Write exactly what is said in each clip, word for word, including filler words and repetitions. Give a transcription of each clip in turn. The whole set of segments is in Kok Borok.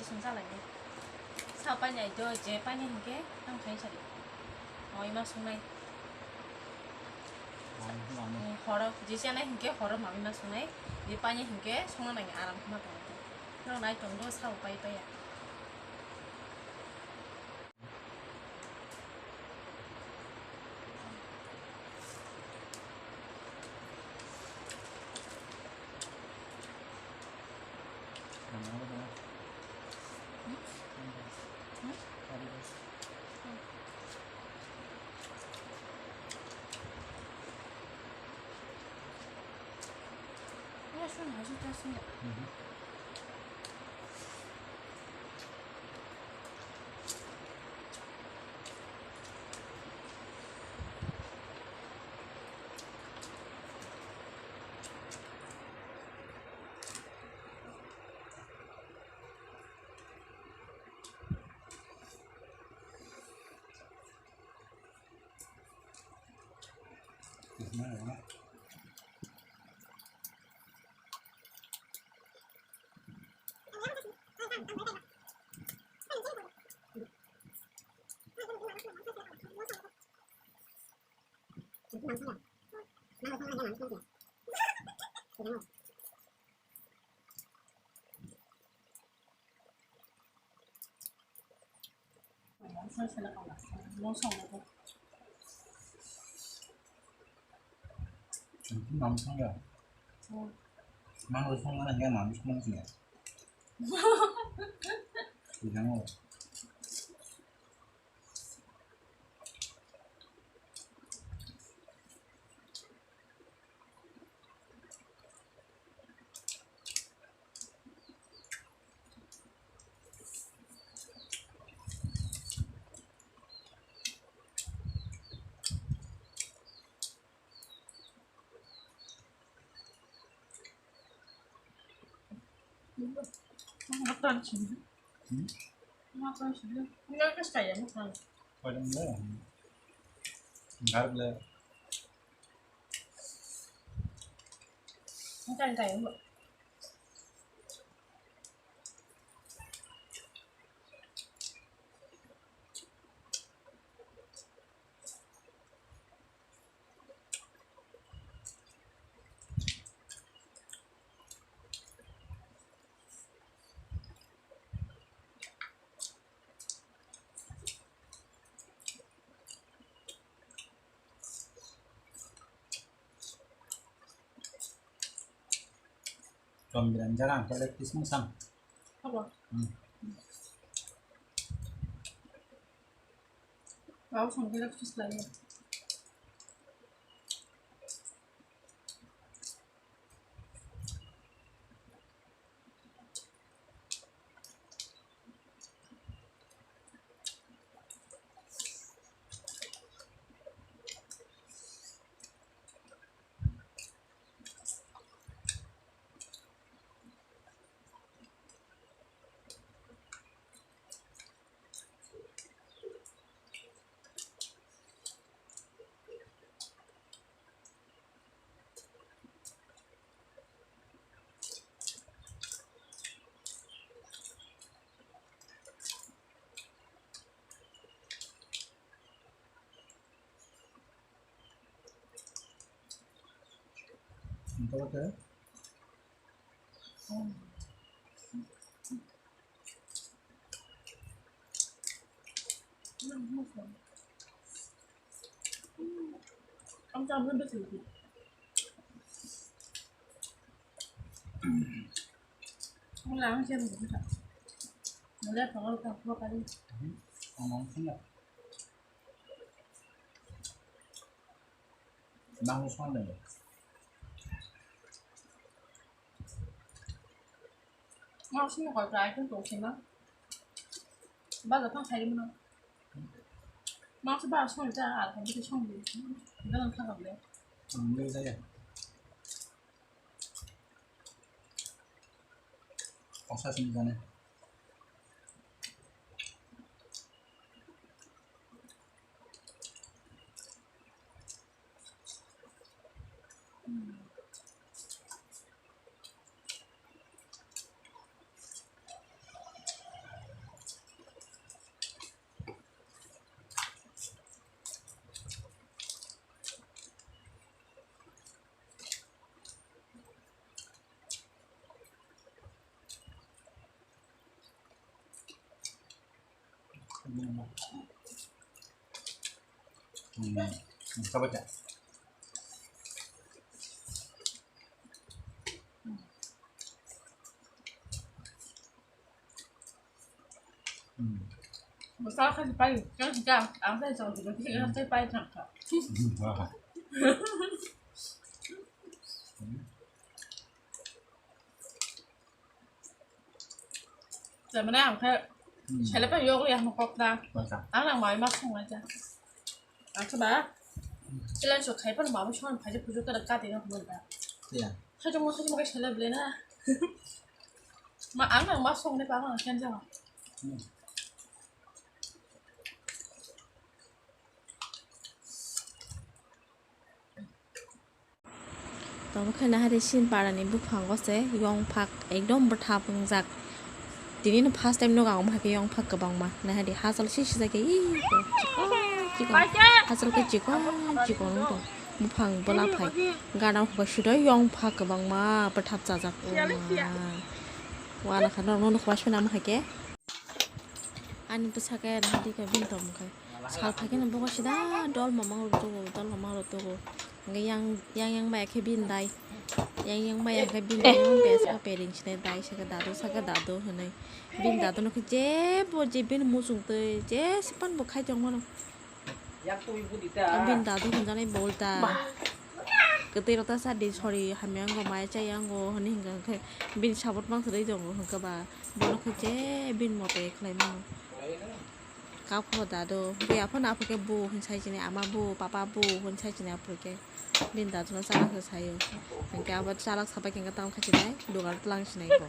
Songsa lai de. Sa painai do, je painai hinkhe tang khai sari. Moi ma songnai. Horo, je chanai hinkhe horo mami ma songnai. Je painai hinkhe songna nai aram khma tong. Nang nai tong do, sa pai pai ya. Ang khe mam thang ya. Mang rw thang mana ya, mam thang ya. Twijang o. Makan sini. Hmm? Makan sini. Enggak, ke saya makan. Padang le. Enggak le. Makan kayak enggak. Tom bilang jarang, kalau tis musang. Apa? Hmm. Tahu sampai tis lagi. Entonces, Nang song de. Nang sini ko try to to sini. Ba ga thang khai mo. Nang se ba song ta a thang ke song de. Ga thang ka le. Ang le da ya. Kok sa sini jane. Hmm. Sabar ya. Hmm. Masala kasi pai, kasi ka, ang sa sa sa kasi kasi pai sa ka. Hmm, wah. Hmm. Sa mana ang ka, hmm, sila pa yog ya mo kok da. Masa. Ang lang mai mak sung aja. Ang sa ba? Sila so khai pa ma mo shon phai phai ka ka te na mo da. Iya. Khai jong mo khai jong mo ka sila ble na. Ma ang ang ma song ne pa ma khen jang. Hmm. Tamo khe nahari sin parani buphango se yong phak ekdom bwthap wngjak. Tini no first time nugo ang omo hai khe yong phak kwbangma. Nahari hachal si sijak khe ih, chikon chikon. Hachal khe chikon chikon wng tong. Buphang bwla phai gana hukha sudai yong phak kwbangma bwthap chajak. Wala kha norok no nukhwlai swnam hai khe. Ani bwsa khe nahadi khe bini tongmung khe. Sal phai kheno bogo sida dol mamang rok tugo, dol mamang rok tugo. Hwnkhe yang, yang, yang maya khe bini dai. Yang, yang maya khe bini dai, yang bes khe pering sinai dai, saka dadu, saka dadu hinui. Bini dadu no khe jebo je bini muchung twi, jesipan bo khai tongmano. Bini dadu hwnjaknai bo ulta. Kwtwi rok ta sa di sori hamya wngo, maya chaya wngo hwnwi hwnkha khe bini support mang swrwi tongo hwnkhe ba bono khe je bini mote khlai mano. Kap kho dadu, buya phano aphuru khe bu hwn sai chini ama bu, papa bu hwn sai chini aphuru khe bini dadu no chalak se saio. Hwnkhe abo chalak sabai khe tamo khe chinai dugan tlang sinai bo.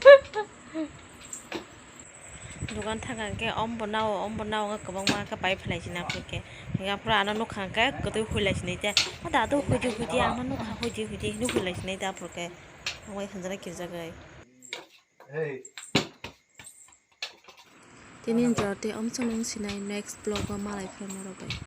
Dugan thangkha hwnkhe, "Om bo nao, om bo nao," wngkha kwbangma khe pai phlai sini aphuru khe. Hwnkhe aphuru ano nukha hwnkhe kwtwi huilai sini tei, "O dadu, huidi, huidi, ano nukha, huidi, huidi," hinwi huilai sini tei aphuru khe. Ang bai hwnjana kirjagwi. Tini jora tei omsong nung sinai next vlog o malai phai norok bai.